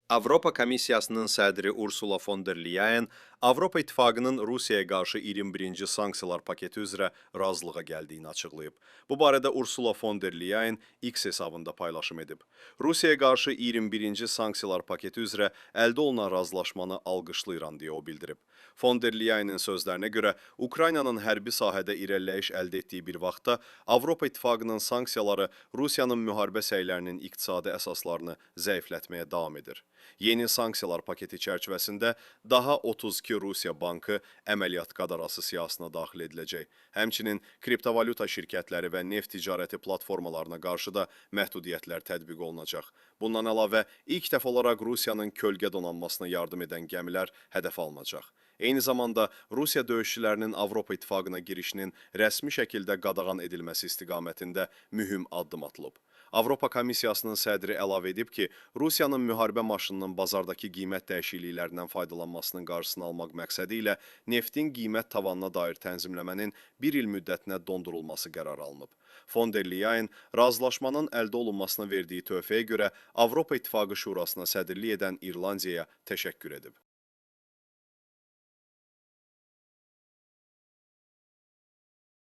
Avropa Komissiyasının sədri Ursula von der Leyen Avropa İttifaqının Rusiyaya qarşı 21-ci sanksiyalar paketi üzrə razılığa gəldiyini açıqlayıb. Bu barədə Ursula von der Leyen X hesabında paylaşım edib. Rusiyaya qarşı 21-ci sanksiyalar paketi üzrə əldə olunan razılaşmanı alqışlayıram deyə o bildirib. Von der Leyenin sözlərinə görə Ukraynanın hərbi sahədə irəliləyiş əldə etdiyi bir vaxtda Avropa İttifaqının sanksiyaları Rusiyanın müharibə səylərinin iqtisadi əsaslarını zəiflətməyə davam edir. Yeni sanksiyalar paketi çərçivəsində daha 32 Rusiya bankı əməliyyat qadarası siyahısına daxil ediləcək. Həmçinin kriptovalyuta şirkətləri və neft ticarəti platformalarına qarşı da məhdudiyyətlər tətbiq olunacaq. Bundan əlavə, ilk dəfə olaraq Rusiyanın kölgə donanmasına yardım edən gəmilər hədəf alınacaq. Eyni zamanda Rusiya döyüşçülərinin Avropa İttifaqına girişinin rəsmi şəkildə qadağan edilməsi istiqamətində mühüm addım atılıb. Avropa Komissiyasının sədri əlavə edib ki, Rusiyanın müharibə maşınının bazardakı qiymət dəyişikliklərindən faydalanmasının qarşısını almaq məqsədi ilə neftin qiymət tavanına dair tənzimləmənin bir il müddətinə dondurulması qərarı alınıb. Von der Leyen razılaşmanın əldə olunmasına verdiyi töhfəyə görə Avropa İttifaqı Şurasına sədrlik edən İrlandiyaya təşəkkür edib.